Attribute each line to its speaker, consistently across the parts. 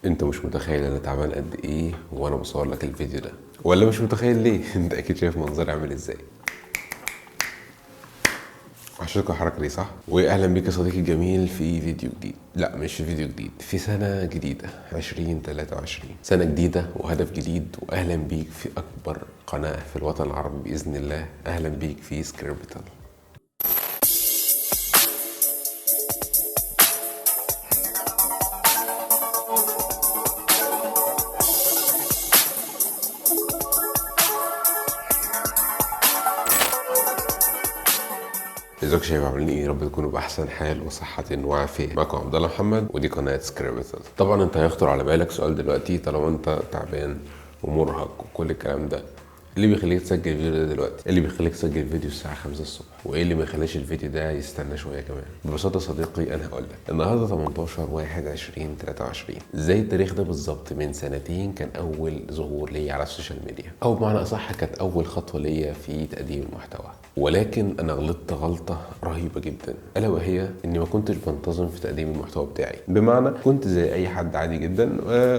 Speaker 1: انت مش متخيل انا تعبان قد ايه وانا بصور لك الفيديو ده، ولا مش متخيل ليه؟ انت اكيد شايف منظري عامل ازاي. وحشتكم الحركة دي صح؟ واهلا بيك يا صديقي الجميل في فيديو جديد. لا مش في فيديو جديد، في سنة جديدة 2023، سنة جديدة وهدف جديد. واهلا بيك في اكبر قناة في الوطن العربي باذن الله. اهلا بيك في سكريبتال. ازيكم يا شباب، عاملين ايه؟ يا رب تكونوا باحسن حال وصحة وعافيه. معكم عبد الله محمد ودي قناة سكريبتال. طبعا انت هيخطر على بالك سؤال دلوقتي، طالما انت تعبان ومرهق وكل الكلام ده، ايه اللي بيخليك تسجل الفيديو ده دلوقتي؟ ايه اللي بيخليك تسجل فيديو الساعة 5 الصبح؟ وايه اللي ما يخليش الفيديو ده يستنى شوية كمان؟ ببساطة صديقي انا هقول لك، النهارده 18/1/2023، زي التاريخ ده بالظبط من سنتين كان اول ظهور ليا على ال social media، او بمعنى اصح كانت اول خطوة ليا في تقديم المحتوى. ولكن انا غلطت غلطه رهيبة جدا، الا وهي اني ما كنتش بنتظم في تقديم المحتوى بتاعي. بمعنى كنت زي اي حد عادي جدا،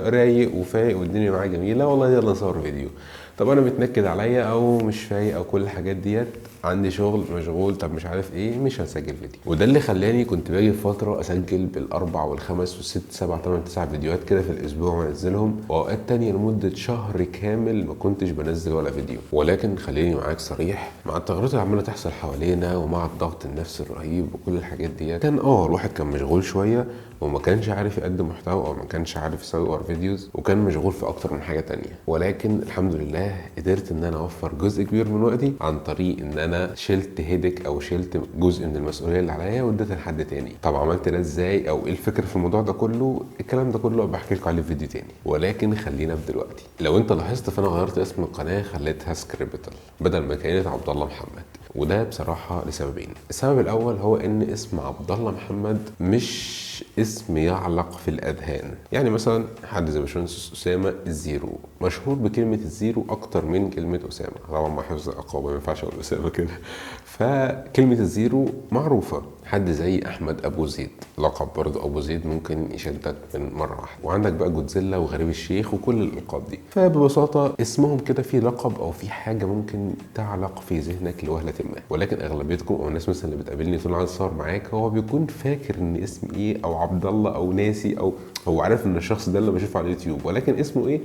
Speaker 1: رايق وفايق والدنيا معاه جميلة، والله يلا نصور فيديو. طب انا متنكد عليا او مش فايق او كل الحاجات ديت، عندي شغل مشغول، طب مش عارف ايه، مش هسجل فيديو. وده اللي خلاني كنت باجي في فترة اسجل بالاربع والخمس والست سبع تمن تسع فيديوهات كده في الاسبوع وانزلهم، واوقات تانية لمدة شهر كامل ما كنتش بنزل ولا فيديو. ولكن خليني معاك صريح، مع التغيرات اللي عماله تحصل حوالينا ومع الضغط النفسي الرهيب وكل الحاجات ديت، كان الواحد كان مشغول شوية وما كانش عارف يقدم محتوى او ما كانش عارف يصور videos، وكان مشغول في اكتر من حاجة تانية. ولكن الحمد لله قدرت ان انا اوفر جزء كبير من وقتي عن طريق ان انا شلت headache او شلت جزء من المسؤولية اللي عليا واديتها لحد تاني. طب عملت ده ازاي او ايه الفكرة في الموضوع ده كله؟ الكلام ده كله بحكي لكم عليه في فيديو تاني، ولكن خلينا في دلوقتي. لو انت لاحظت فانا غيرت اسم القناة، خليتها سكريبتال بدل ما كانت عبد الله محمد، وده بصراحة لسببين. السبب الاول هو ان اسم عبد الله محمد مش اسم يعلق في الاذهان، يعني مثلا حد زي باشمهندس اسامة الزيرو مشهور بكلمه الزيرو اكتر من كلمة اسامة، طبعا مع حفظ الالقاب ما ينفعش اقول اسامة كده، فكلمه الزيرو معروفة. حد زي احمد ابو زيد، لقب برضه ابو زيد ممكن يشدك من مرة واحدة. وعندك بقى جودزيلا وغريب الشيخ وكل الالقاب دي، فببساطه اسمهم كده في لقب او في حاجة ممكن تعلق في ذهنك لوهله ما. ولكن اغلبيتكم او الناس مثلا اللي بتقابلني طول عايز اتصور معاك، هو بيكون فاكر ان اسم ايه او عبد الله او ناسي، او هو عارف ان الشخص ده اللي بشوفه على اليوتيوب، ولكن اسمه ايه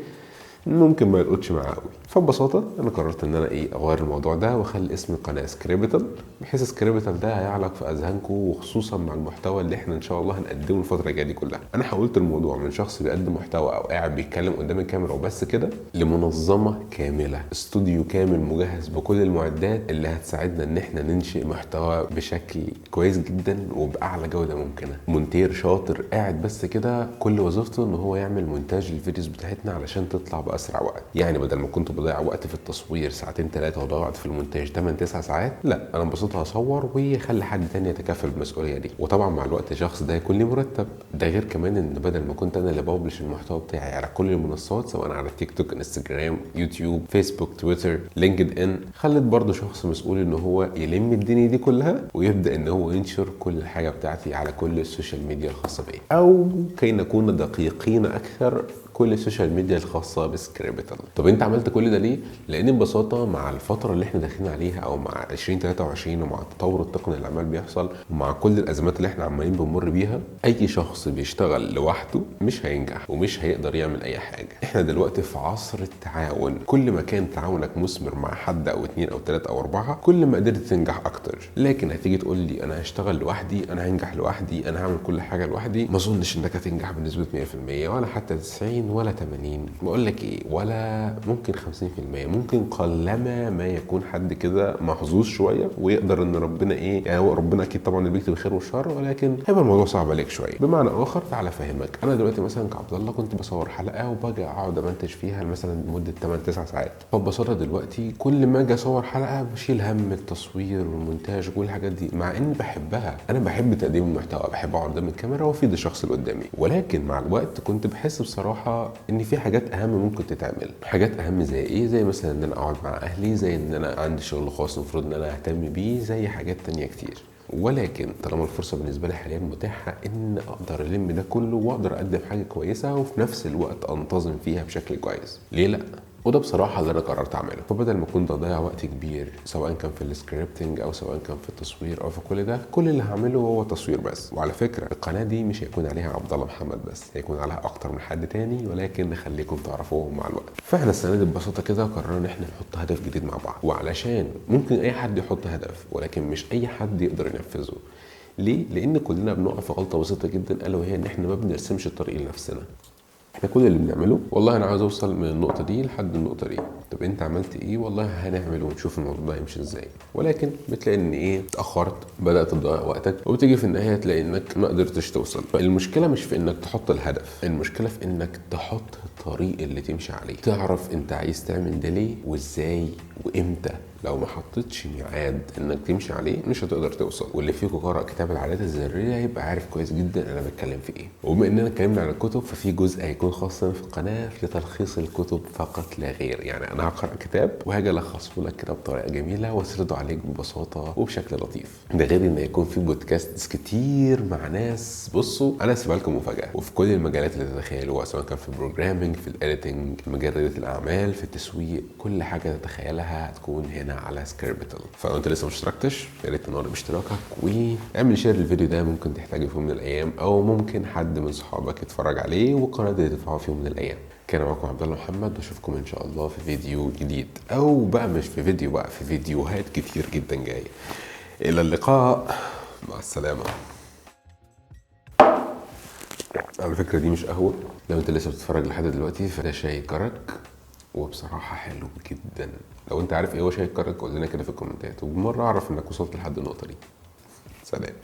Speaker 1: ممكن ما يلقطش معاه قوي. فببساطه انا قررت ان انا اغير الموضوع ده واخلي اسم القناة سكريبتال، بحيث سكريبتال ده هيعلق في اذهانكم، وخصوصا مع المحتوى اللي احنا ان شاء الله هنقدمه الفترة الجاية دي كلها. انا حولت الموضوع من شخص بيقدم محتوى او قاعد بيتكلم قدام الكاميرا وبس كده، لمنظمة كاملة، استوديو كامل مجهز بكل المعدات اللي هتساعدنا ان احنا ننشئ محتوى بشكل كويس جدا وباعلى جوده ممكنة. مونتير شاطر قاعد بس كده كل وظيفته ان هو يعمل مونتاج لل videos بتاعتنا علشان تطلع بأسرع وقت. يعني بدل ما كنت بضيع وقت في التصوير ساعتين ثلاثة وضيع وقت في المونتاج 8 9 ساعات، لا انا ببساطة هصور واخلي حد تاني يتكفل بالمسؤولية دي. وطبعا مع الوقت الشخص ده هيكون ليه مرتب. ده غير كمان ان بدل ما كنت انا اللي ب publish المحتوى بتاعي على كل المنصات سواء على تيك توك، انستجرام، يوتيوب، فيسبوك، تويتر، لينكد ان، خلت برضه شخص مسؤول ان هو يلم الدنيا دي كلها ويبدا ان هو ينشر كل الحاجة بتاعتي على كل ال social media الخاصة بيا، او كي نكون دقيقين اكثر كل ال social media الخاصة بسكريبتال. طب انت عملت كل ده ليه؟ لان ببساطة مع الفترة اللي احنا داخلين عليها او مع 2023 ومع التطور التقني اللي عمال بيحصل ومع كل الازمات اللي احنا عمالين بنمر بيها، اي شخص بيشتغل لوحده مش هينجح ومش هيقدر يعمل اي حاجة. احنا دلوقتي في عصر التعاون، كل ما كان تعاونك مثمر مع حد او اتنين او تلاتة او اربعة كل ما قدرت تنجح اكتر. لكن هتيجي تقول لي انا هشتغل لوحدي، انا هنجح لوحدي، انا هعمل كل حاجة لوحدي، ما اظنش انك هتنجح بنسبة 100% ولا حتى 90 ولا 80، بقول لك ايه، ولا ممكن 50%، ممكن قلما ما يكون حد كده محظوظ شوية ويقدر ان ربنا ايه، يعني هو ربنا اكيد طبعا اللي بيكتب الخير والشر، ولكن هيبقى الموضوع صعب عليك شوية. بمعنى اخر تعالى افهمك، انا دلوقتي مثلا كعبد الله كنت بصور حلقة وباجي اقعد امنتج فيها مثلا لمدة 8 9 ساعات، فببساطه دلوقتي كل ما اجي اصور حلقة بشيل هم التصوير والمونتاج وكل الحاجات دي، مع اني بحبها، انا بحب تقديم المحتوى، بحب اقعد قدام الكاميرا وافيد الشخص اللي قدامي. ولكن مع الوقت كنت بحس بصراحة ان في حاجات اهم ممكن تتعمل. حاجات اهم زي ايه؟ زي مثلا ان انا اقعد مع اهلي، زي ان انا عندي شغل خاص المفروض ان انا اهتم بيه، زي حاجات تانية كتير. ولكن طالما الفرصة بالنسبة لي حاليا متاحة ان اقدر الم ده كله واقدر اقدم حاجة كويسة وفي نفس الوقت انتظم فيها بشكل كويس، ليه لا؟ وده بصراحة اللي انا قررت اعمله. فبدل ما كنت اضيع وقت كبير سواء كان في ال scripting او سواء كان في التصوير او في كل ده، كل اللي هعمله هو تصوير بس. وعلى فكرة القناة دي مش هيكون عليها عبد الله محمد بس، هيكون عليها اكتر من حد تاني، ولكن نخليكم تعرفوهم مع الوقت. فاحنا السنة دي ببساطة كده قررنا ان احنا نحط هدف جديد مع بعض، وعلشان ممكن اي حد يحط هدف ولكن مش اي حد يقدر ينفذه. ليه؟ لان كلنا بنقع في غلطه بسيطة جدا، الا وهي ان احنا ما بنرسمش الطريق لنفسنا. احنا كل اللي بنعمله والله انا عاوز اوصل من النقطة دي لحد النقطة دي، طب انت عملت ايه؟ والله هنعمل ونشوف الموضوع ده هيمشي ازاي. ولكن بتلاقي ان ايه، اتاخرت، بدات تضيع وقتك، وبتيجي في النهاية تلاقي انك ما قدرتش توصل. فالمشكلة مش في انك تحط الهدف، المشكلة في انك تحط الطريق اللي تمشي عليه، تعرف انت عايز تعمل ده ليه وازاي وامتى. لو ما حطيتش ميعاد انك تمشي عليه مش هتقدر توصل. واللي فيكم قرأ كتاب العادات الذرية هيبقى عارف كويس جدا انا بتكلم في ايه. وبما اننا اتكلمنا عن الكتب، ففي جزء هيكون خاص في القناة لتلخيص الكتب فقط لا غير. يعني انا هقرأ كتاب وهاجي الخصه لك كده بطريقة جميلة واسرده عليك ببساطة وبشكل لطيف. ده غير ان هيكون في بودكاست كتير مع ناس، بصوا انا هسيبها لكم مفاجاة، وفي كل المجالات اللي تتخيلوها، سواء كان في ال programming، في ال editing، في مجال رياده الاعمال، في التسويق، كل حاجة تتخيلها هتكون هنا على سكريبتل. فلو انت لسه ما اشتركتش يا ريت تنور باشتراكك واعمل share للفيديو ده، ممكن تحتاجه في يوم من الايام، او ممكن حد من صحابك يتفرج عليه والقناة دي تدفعه في يوم من الايام. كان معكم عبد الله محمد، واشوفكم ان شاء الله في فيديو جديد، او بقى مش في فيديو بقى، في فيديوهات كتير جدا جاية. الى اللقاء، مع السلامة. على فكرة دي مش قهوة، لو انت لسه بتتفرج لحد دلوقتي فده شاي كرك، وبصراحة حلو جدا. لو انت عارف ايه هو شاي الكرك قول لنا كده في الكومنتات، وبالمره اعرف انك وصلت لحد النقطة دي. سلام.